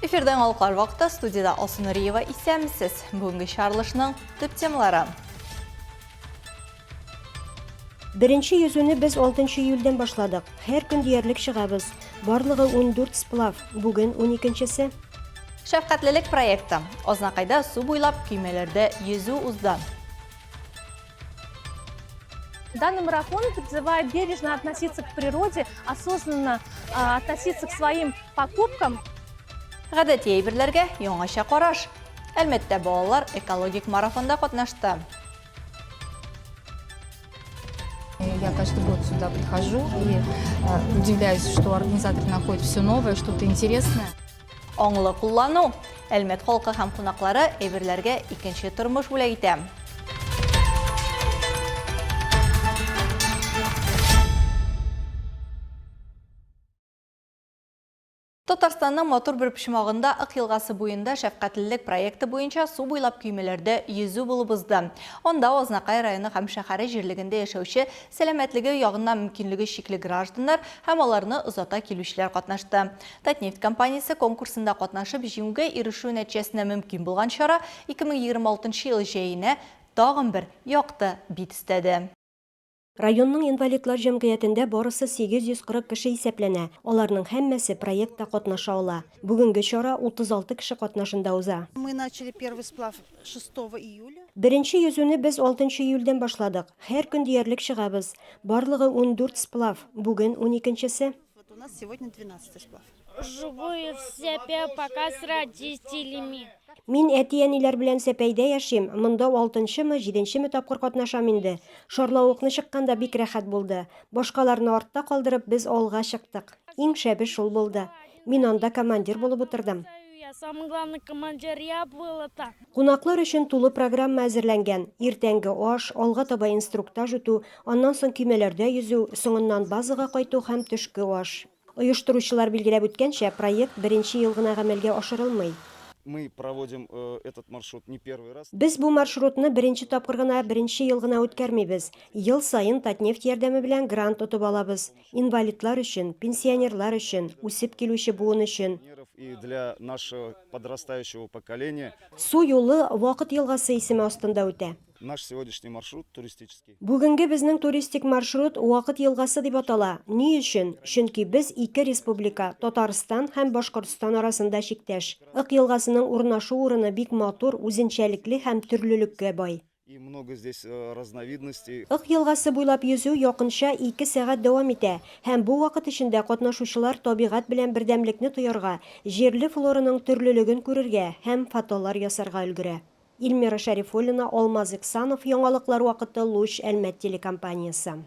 Эфирда яңалыклар вакыты, студиядә Алсу Нуриева. Исәнмесез. Бүгенге чыгарылышның төп темалары. Беренче йөзүне без 6 июльдән башладык. Һәр көн диярлек чыгабыз. Барлыгы 14 сплав, бүген уникенчесе. Шәфкатьлелек проекты. Азнакайда су буйлап көймәләрдә йөзү узды. Данный марафон призывает бережно относиться к природе, осознанно относиться к своим покупкам. Гадәти әйберләргә яңача караш. Әлмәттә балалар экологик марафонда катнашты. Я каждый год сюда прихожу и удивляюсь, что организаторы находят все новое, что-то интересное. Аңлы куллану. Әлмәт халкы һәм кунаклары әйберләргә икенче тормыш бүләк итә. Татарстанның матур бер почмагында Ык елгасы буенда Шәфкатьлелек проекты буенча су буйлап көймәләрдә йөзү булып узды. Анда Азнакай районы һәм шәһәре җирлегендә яшәүче сәламәтлеге ягыннан мөмкинлеге чикле гражданнар һәм аларны озата килүчеләр катнашты. Татнефть компаниясе конкурсында катнашып җиңүгә ирешү нәтиҗәсендә мөмкин булган чара 2026 ел җәенә тагын бер якты бит өстәде. Районның инвалидлар җәмгыятендә барысы 840 кеше исәпләнә, аларның һәммәсе проектта катнаша ала. Бүгенге чара 36 кеше катнашында уза. Мы начали первый сплав шестого июля. Беренче йөзүне без алтынчы июльдән башладык. Һәр көн диярлек чыгабыз. Барлыгы 14 сплав, бүген уникенчесе. Вот у нас сегодня двенадцатый сплав. Живу в Сәпәй пока с родителями. Мин әти-әниләр белән Сәпәйдә яшим, монда алтынчымы, җиденчеме тапкыр катнашам инде. Шарлавыкны чыкканда бик рәхәт булды. Башкаларны артта калдырып, без алга чыктык. Иң шәбе шул булды. Мин анда командир булып утырдым. Я самый главный командир я была там. Кунаклар өчен тулы программа әзерләнгән, иртәнге аш, алга таба инструктаж үтү, аннан соң көймәләрдә йөзү, соңыннан базага кайту һәм төшке аш. Оештыручылар билгеләп үткәнчә, проект беренче ел гына гамәлгә ашырылмый. Мы проводим этот маршрут не первый раз. Без бу маршрутны беренче тапкыр гына, беренче ел гына үткәрмибез. Ел саен Татнефть ярдәме белән грант отып алабыз. Инвалидлар өчен, пенсионерлар өчен, үсеп килүче буын өчен. И для нашего подрастающего поколения. Су юлы Вакыт елгасы исеме астында үтә. Наш сегодняшний маршрут туристический. Бүгенге безнең туристик маршрут Вакыт елгасы дип атала. Ни өчен? Чөнки без ике республика, Татарстан һәм Башкортстан арасында чиктәш. Ык елгасының урнашу урыны бик матур, үзенчәлекле һәм төрлелеккә бай. И много здесь разновидностей. Ык елгасы буйлап йөзү якынча ике сәгать дәвам итә һәм бу вакыт эчендә катнашучылар табигать белән бердәмлекне тоярга, җирле флораның төрлелеген күрергә һәм фотолар ясарга өлгерә. Ильмира Шәрифуллина, Алмаз Иксанов, Яңалыклар вакыты, Луч, Әлмәт телекомпаниясе.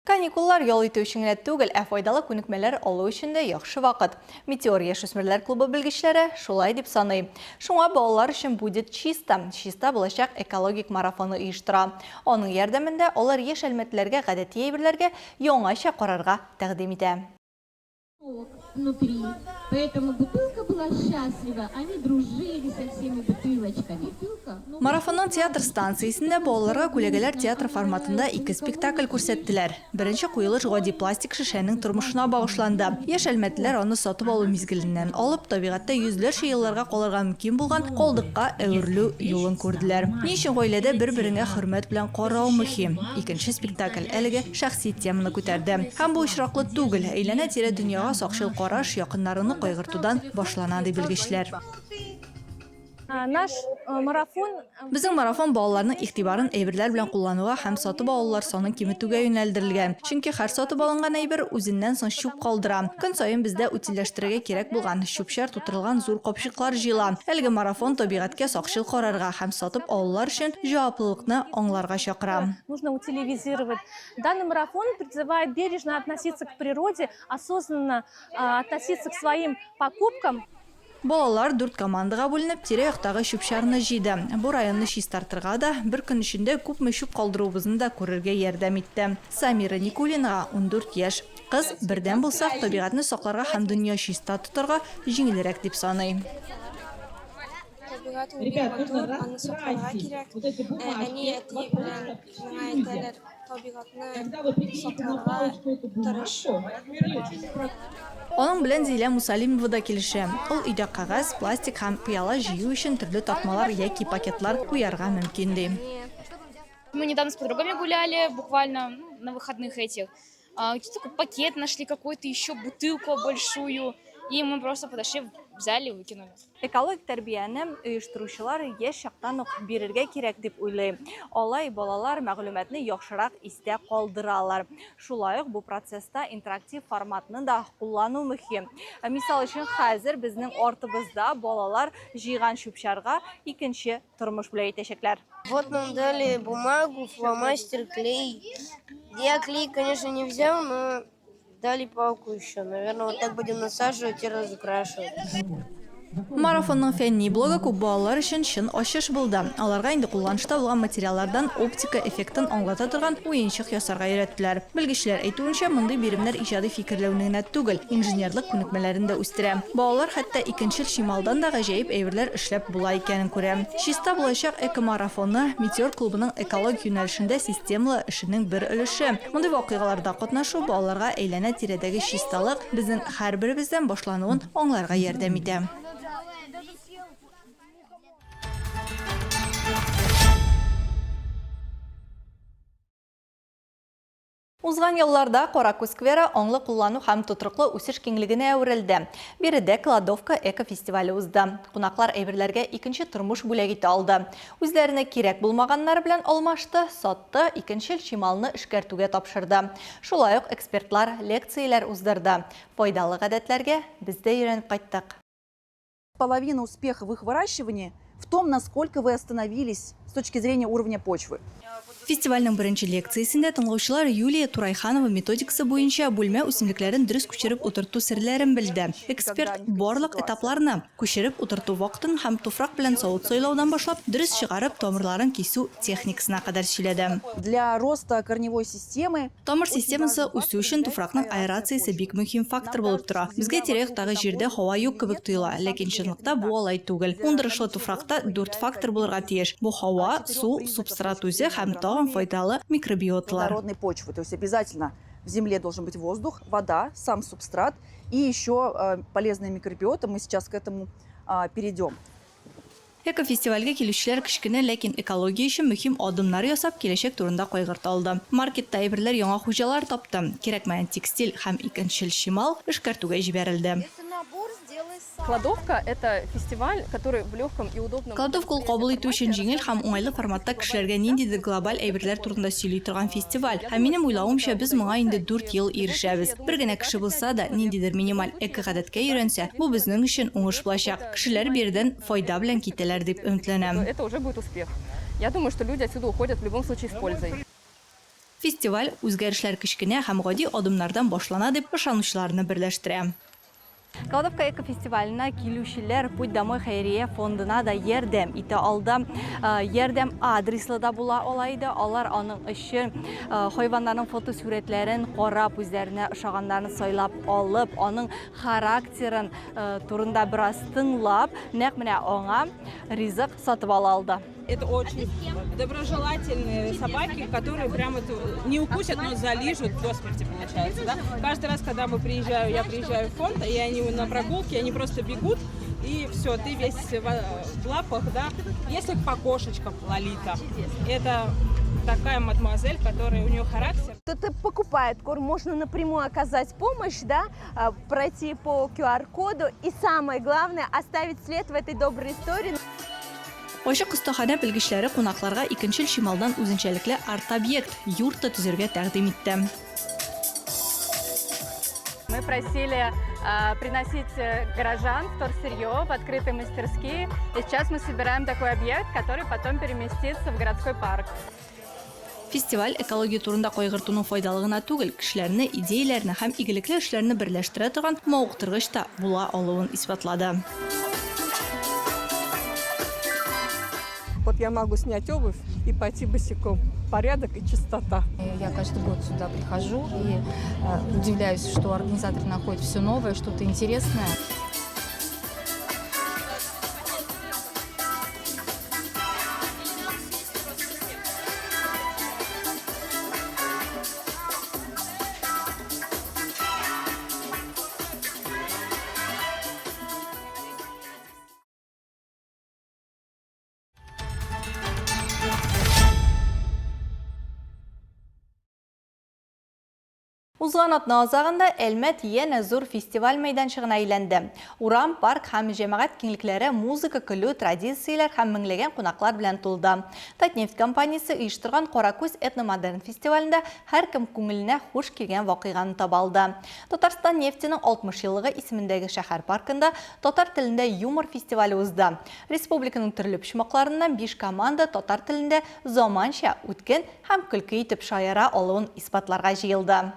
Каникуллар ял итү өчен генә түгел, ә файдалы күнекмәләр алу өчен дә яхшы вакыт. Метеор яшүсмерләр клубы белгечләре шулай дип саный. Шуңа балалар өчен Будет чисто, чиста булачак экологик марафоны оештыра. Аның ярдәмендә алар яшь әлмәтлеләргә гадәти әйберләргә яңача карарга тәкъдим итә. Внутри. Поэтому бутылка была счастлива, они дружили со всеми бутылочками. Марафонның театр станциясендә балаларга күләгәләр театры форматында ике спектакль күрсәттеләр. Беренче куелыш гади пластик шешәнең тормышына багышланды. Яшь әлмәтлеләр аны сатып алу мизгеленнән алып, табигатьтә йөзләрчә елларга калырга мөмкин булган калдыкка әверелү юлын күрделәр. Ни өчен гаиләдә бер-береңә хөрмәт белән карау мөһим? Икенче спектакль әлеге шәхси теманы күтәрде. Һәм бу очраклы түгел, әйләнә-тирә дөньяга сакчыл караш якыннарыңны кайгыртудан башлана, ди белгечләр. Наш марафон Безнең марафон балаларның игътибарын әйберләр белән куллануга һәм сатып алулар санын киметүгә юнәлдерелгән. Чөнки һәр сатып алынган әйбер үзеннән соң чүп калдыра. Көн саен бездә утильләштерергә кирәк булган чүп-чар тутырылган зур капчыклар җыела. Әлеге марафон табигатькә сакчыл карарга һәм сатып алулар өчен җаваплылыкны аңларга чакыра. Нужно утилизировать. Данный марафон призывает бережно относиться к природе, осознанно относиться к своим покупкам. Балалар дүрт командага бүленеп, тирә-яктагы чүп-чарны җыйды. Бу районны чистартырга да, бер көн эчендә күпме чүп калдыруыбызны да күрергә ярдәм итте. Самира Никулинага 14 яшь. Кыз, бердәм булсак, табигатьне сакларга һәм дөнья чиста тотарга җиңелрәк дип саный. Табигать ул бик матур, аны сакларга кирәк. Әни, әти белән миңа әйтәләр. Табигатьне сакларга тырыш. Аның белән Зилә Мусалимова да килешә. Ул өйдә кәгазь, пластик һәм пыяла җыю өчен төрле тартмалар яки пакетлар куярга мөмкин, ди. Мы недавно с подругами гуляли, буквально ну, на выходных этих. Такой пакет нашли какой-то, еще бутылку большую. И мы просто подошли, взяли и выкинули. Экологик тәрбияне оештыручылар яшь чактан ук бирергә кирәк дип уйлый. Алай балалар мәгълүматны яхшырак истә калдыралар. Шулай ук бу процесста интерактив форматны да куллану мөһим. Мисал өчен, хәзер безнең артыбызда балалар җыйган чүп-чарга икенче тормыш бүләк итәчәкләр. Вот нам дали бумагу, фломастер, клей. Я клей, конечно, не взял, но дали палку еще. Наверное, вот так будем насаживать и разукрашивать. Марафонның фәнни блогы күп балалар өчен чын ачыш булды. Аларга инде кулланышта булган материаллардан оптика эффектын аңлата торган уенчык ясарга өйрәттеләр. Белгечләр әйтүенчә, мондый биремнәр иҗади фикерләүне генә түгел, инженерлык күнекмәләрен дә үстерә. Балалар хәтта икенчел чималдан да гаҗәеп әйберләр эшләп була икәнен күрә. Чиста булачак экомарафоны, Метеор клубының экологик юнәлешендә системалы эшенең бер өлеше. Мондый вакыйгаларда катнашу балаларга әйләнә-тирәдәге чисталык безнең һәрберебездән башлануын аңларга ярдәм итә. Узган елларда Каракүз скверы аңлы куллану һәм тотрыклы үсеш киңлегенә әверелде. Биредә Кладовка экофестивале узды. Кунаклар әйберләргә икенче тормыш бүләк итә алды. Үзләренә кирәк булмаганнары белән алмашты, сатты, икенчел чималны эшкәртүгә тапшырды. Шулай ук экспертлар лекцияләр уздырды. Файдалы гадәтләргә без дә өйрәнеп кайттык. Половина успеха в их выращивании в том, насколько вы остановились с точки зрения уровня почвы. Фестивальнең беренче лекциясендә тыңлаучылар Юлия Турайханова методикасы буенча бүлмә үсемлекләрен дөрес күчереп утырту серләрен белде. Эксперт барлык этапларны, күчереп утырту вакытын һәм туфрак белән савыт сайлаудан башлап, дөрес чыгарып, тамырларын кисү техникасына кадәр сөйләде. Для роста корневой системы Тамыр системасы үсү өчен туфракның аэрациясе бик мөһим фактор булып тора. Безгә тирә-яктагы җирдә һава юк кебек тоела, ләкин чынлыкта бу алай түгел. Уңдырышлы туфракта дүрт фактор булырга тиеш. Бу һава, су, субстрат үзе һәм тагын файдалы микробиоталар. плодородной почвы. То есть обязательно в земле должен быть воздух, вода, сам субстрат и еще полезные микробиоты. Мы сейчас к этому перейдем. Экофестивальгә килүчеләр кечкенә, ләкин экология өчен мөһим адымнар ясап, киләчәк турында кайгырта алды. Маркетта әйберләр яңа хуҗалар тапты. Кирәкмәгән текстиль һәм икенчел чимал эшкәртүгә җибәрелде. Кладовка – это фестиваль, который в легком и удобном... Кладовка ул кабул итү өчен җиңел һәм уңайлы форматта кешеләргә ниндидер глобаль әйберләр турында сөйли торган фестиваль. Һәм минем уйлавымча, без моңа инде дүрт ел ирешәбез. Бер генә кеше булса да, ниндидер минималь эко-гадәткә өйрәнсә, бу безнең өчен уңыш булачак. Кешеләр биредән файда белән китәләр дип өметләнәм. Это уже будет успех. Я думаю, что люди отсюда уходят в любом случае с пользой. Фестиваль үзгәрешләр кечкенә һәм гади адымнардан башлана дип ышанучыларны берләштерә. Кладовка экофестиваленә килүчеләр Путь домой хәйрия фондына да ярдәм итә алды. Ярдәм адреслы да була ала иде. Алар аның өчен хайваннарның фотосурәтләрен карап, үзләренә ошаганнарын сайлап алып, аның характерын турында бераз тыңлап, нәкъ менә аңа ризык сатып ала алды. Это очень доброжелательные собаки, которые прямо вот не укусят, но залижут до смерти, получается. Да? Каждый раз, когда мы приезжаю, я приезжаю в фонд, и они на прогулке, они просто бегут, и все, ты весь в лапах, да. Если по кошечкам, Лолита, это такая мадемуазель, которая у нее характер. Кто-то покупает корм, можно напрямую оказать помощь, да, пройти по QR-коду и самое главное, оставить след в этой доброй истории. Ачык остаханә белгечләре кунакларга икенчел чималдан үзенчәлекле арт-объект юрта төзергә тәкъдим итте. Мы просили приносить горожан вторсырье в открытые мастерские. И сейчас мы собираем такой объект, который потом переместится в городской парк. Фестиваль экология турында кайгыртуның файдалы гына түгел, кешеләрне, идеяләрне һәм игелекле эшләрне берләштерә торган мавыктыргыч та була алуын исбатлады. Вот я могу снять обувь и пойти босиком. Порядок и чистота. Я каждый год сюда прихожу и удивляюсь, что организаторы находят все новое, что-то интересное. Узган атна азагында Әлмәт янә зур фестиваль мәйданчыгына әйләнде. Урам, парк һәм җәмәгать киңлекләре музыка, көлү, традицияләр һәм меңләгән кунаклар белән тулды. Татнефть компаниясе оештырган Каракүз этномодерн фестивалендә һәркем күңеленә хуш килгән вакыйганы таба алды. Татарстан нефтенең 60 еллыгы исемендәге шәһәр паркында татар телендә юмор фестивале узды. Республиканың төрле почмакларыннан биш команда татар телендә заманча, үткен Һәм көлке итеп шаяра алуын исбатларга җыелды.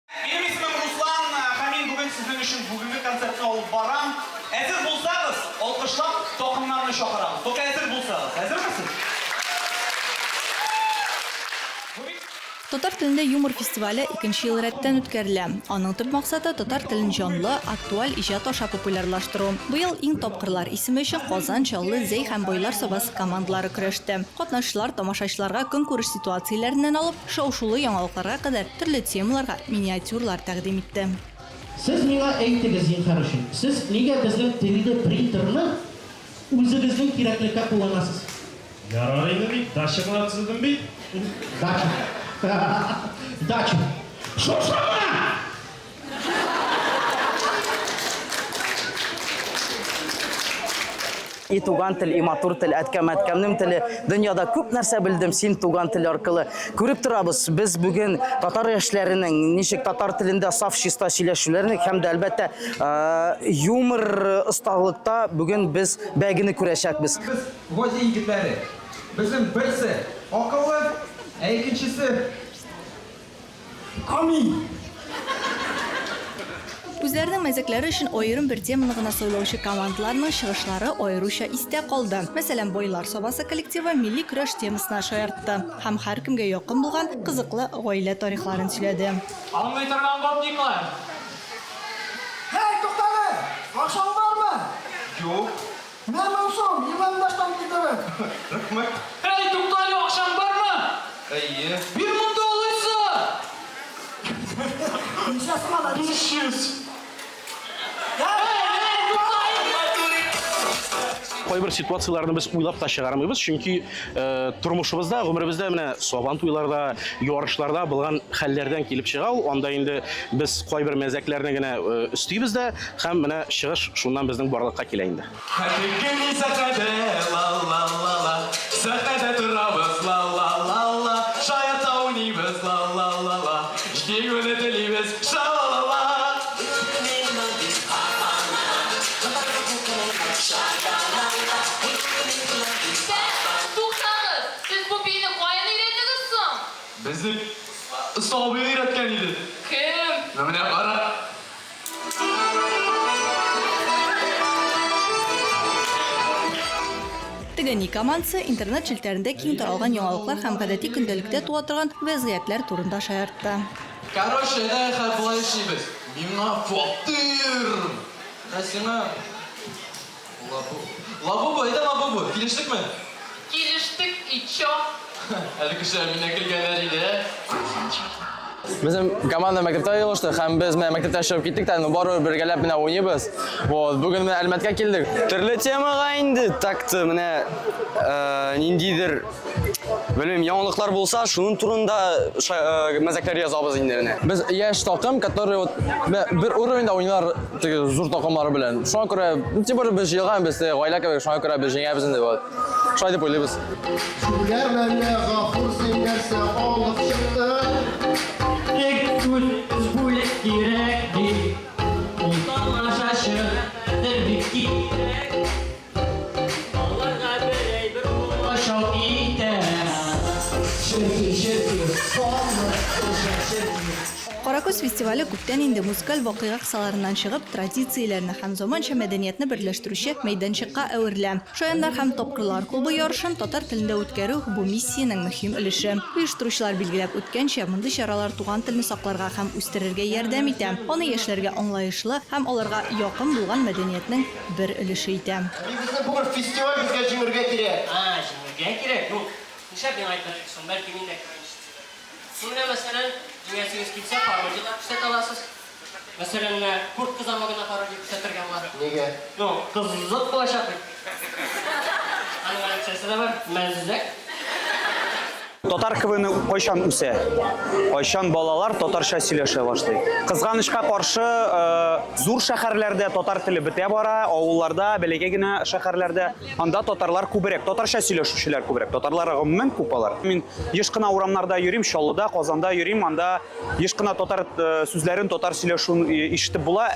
Минем исемем Руслан һәм мин бүген сезнең өчен бүгенге концертны алып барам. Әзер булсагыз, алкышлап такымнарны чакырабыз. Только әзер булсагыз. Әзерме сез? Татар телендә юмор фестивале икенче ел рәттән үткәрелә. Аның төп максаты, татар телен җанлы, актуаль иҗат аша популярлаштыру. Быел иң тапкырлар исеме өчен Казан, Чаллы, Зәй һәм Байлар Сабасы командалары көрәште. Катнашчылар тамашачыларга көнкүреш ситуацияләреннән алып, шау-шулы яңалыкларга кадәр төрле темаларга миниатюралар тәкъдим итте. Сез миңа әйтегез, зинһар өчен, сез нигә безнең 3D принтерны үзегезнең кирәклеккә кулланасыз? Ярар инде дип, дача гына төзедем бит. Дача. Дача. Шушымы? И туган тел, и матур тел, әткәм, әткәмнең теле. Дөньяда күп нәрсә белдем син туган тел аркылы. Күреп торабыз, без бүген татар яшьләренең ничек татар телендә саф чиста сөйләшүләрен һәм дә әлбәттә юмор осталыкта бүген без бәйгене күрәчәкбез. Гази егетләре, безнең берсе акыллы, ә икенчесе камил. Үзләренең мәзәкләре өчен аерым бер теманы гына сайлаучы командаларның чыгышлары аеруча истә калды. Мәсәлән, Байлар Сабасы коллективы милли көрәш темасына шаяртты һәм һәркемгә якын булган кызыклы гаилә тарихларын сөйләде. Аңлый торган гопниклар! Һәй, туктале! Акчаң бармы? Юк. Менә 1000 сум, Имандаштан китереп. Рәхмәт. Әй, тукта әле, акчаң бармы? Әйе. Бир монда алайса! Ничә сум ала? 500. Кайбер ситуацияләрне без уйлап та чыгармыйбыз, чөнки э, тормышыбызда, гомеребездә менә сабан туйларда, ярышларда булган хәлләрдән килеп чыга ул. Анда инде без кайбер мәзәкләрне генә э, өстибез дә һәм менә чыгыш шуннан безнең барлыкка килә инде. Хәтер сәхнәдә ла-ла-ла-ла, Сәхнәдә торабыз ла-ла-ла-ла, Шаярта уйныйбыз ла-ла-ла-ла, Җиңүне телибез ша-ла-ла-ла. Туктагыз, сез бу биюне каян өйрәндегез соң? Безне Сабый өйрәткән иде. Кем? Менә кара. Тегени командасы интернет челтәрендә киң таралган яңалыклар һәм гадәти көндәлектә туа торган вәзгыятьләр турында шаяртты. Короче, әйдә хәзер болай эшлибез. Миңа фатир! Ә сиңа лабу. Лабубу, әйдә лабубу. Килештекме? Килештек, и чё? Әле кешеләр миннән көлгәннәр иде, ә? Безнең команда мәктәптә оелышты һәм без менә мәктәптән чыгып киттек тә, но барыбер бергәләп менә уйныйбыз. Вот, бүген менә Әлмәткә килдек. Төрле темага инде так-то менә э, ниндидер белмим, яңалыклар булса, шуның турында э, мәзәкләр язабыз инде менә. Без яшь такым, который вот менә бер уровеньда уйныйлар теге зур такымнар белән. Шуңа күрә, ну, тем более без җыелган, без теге гаилә кебек, шуңа күрә без җиңәбез инде вот. Шулай дип уйлыйбыз. Сүгәм әллә, Гафур, син нәрсә алып чыктың? Тик үзебез бүлек кирәк, ди. Ул тамашачы, хәзер бик кирәк. Аларга бер әйбер комачау итә. Черки, черки, канлы кәҗә черки. Каракүз фестивале күптән инде музыкаль вакыйга кысаларыннан чыгып, традицияләрне һәм заманча мәдәниятне берләштерүче мәйданчыкка әверелә. Шаяннар һәм тапкырлар клубы ярышын татар телендә үткәрү, бу миссиянең мөһим өлеше. Оештыручылар билгеләп үткәнчә, мондый чаралар туган телне сакларга һәм үстерергә ярдәм итә, аны яшьләргә аңлаешлы һәм аларга якын булган мәдәниятнең бер өлеше итә. Мин безне бүген фестиваль безгә җиңергә кирәк. А, җиңергә кирәк. Ну, нишләп миңа әйтмәдегез соң? Бәлки мин дә КВНщицадыр. Ну, менә, мәсәлән, җиңәсегез килсә, пародияләр күрсәтә аласыз. Мәсәлән, менә Куртка замогына пародия күрсәтергә була. Нигә? Ну, кызык булачак бит. Аның әле нәрсәсе дә бар, мәзәк. Татар КВНы кайчан үсә? Кайчан балалар татарча сөйләшә башлый? Кызганычка каршы, э, зур шәһәрләрдә татар теле бетә бара, авылларда, бәләкәй генә шәһәрләрдә анда татарлар күбрәк, татарча сөйләшүчеләр күбрәк. Татарлар гомумән күп алар. Мин еш кына урамнарда йөрим, Чаллыда, Казанда йөрим, анда еш кына татар э, сүзләрен, татар сөйләшүен э, ишетеп була.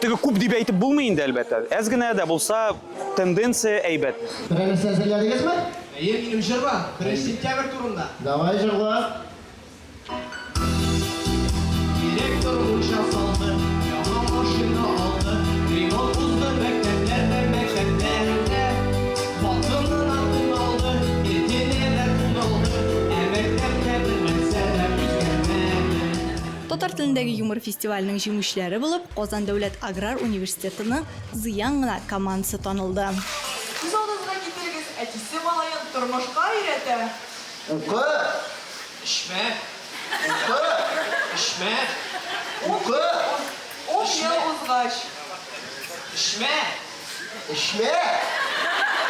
Теге күп дип әйтеп булмый инде, әлбәттә. Әз генә дә булса, Тенденция әйбәт. Берәр нәрсә әзерләдегезме? Әйе, минем җыр бар. Беренче сентябрь турында. Давай җырла. Директор мунча салды, яңа машина алды, ремонт узды мәктәпләрдә, мәктәпләрдә. Хатынына тун алды, этенә дә тун алды, ә мәктәптә бер нәрсә дә үзгәрмәде. Татар телендәге юмор фестиваленең җиңүчеләре булып Казан дәүләт аграр университетының Зыян гына командасы танылды. Күз алдыгызга китерегез, әтисе малаен тормышка өйрәтә. Укы! Эчмә! Укы! Эчмә! Укы! Ун ел узгач. Эчмә! Эчмә!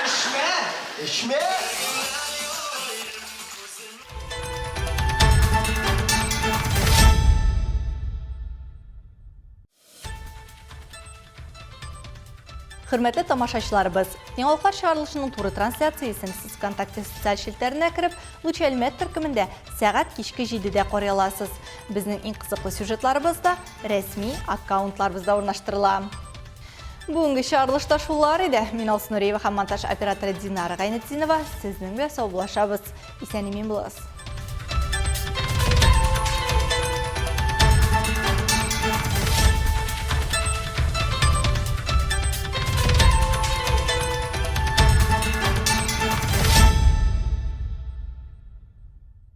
Эчмә! Эчмә! Хөрмәтле тамашачыларыбыз, яңалыклар чыгарылышының туры трансляциясен сез ВКонтакте социаль челтәренә кереп, Луч Әлмәт төркемендә сәгать кичке 7-дә карый аласыз. Безнең иң кызыклы сюжетларыбыз да рәсми аккаунтларыбызда урнаштырыла. Бүгенге чыгарылышта шулар иде. Мин Алсу Нуриева һәм монтаж операторы Динара Гайнетдинова сезнең белән саубуллашабыз. Исән-имин булыгыз.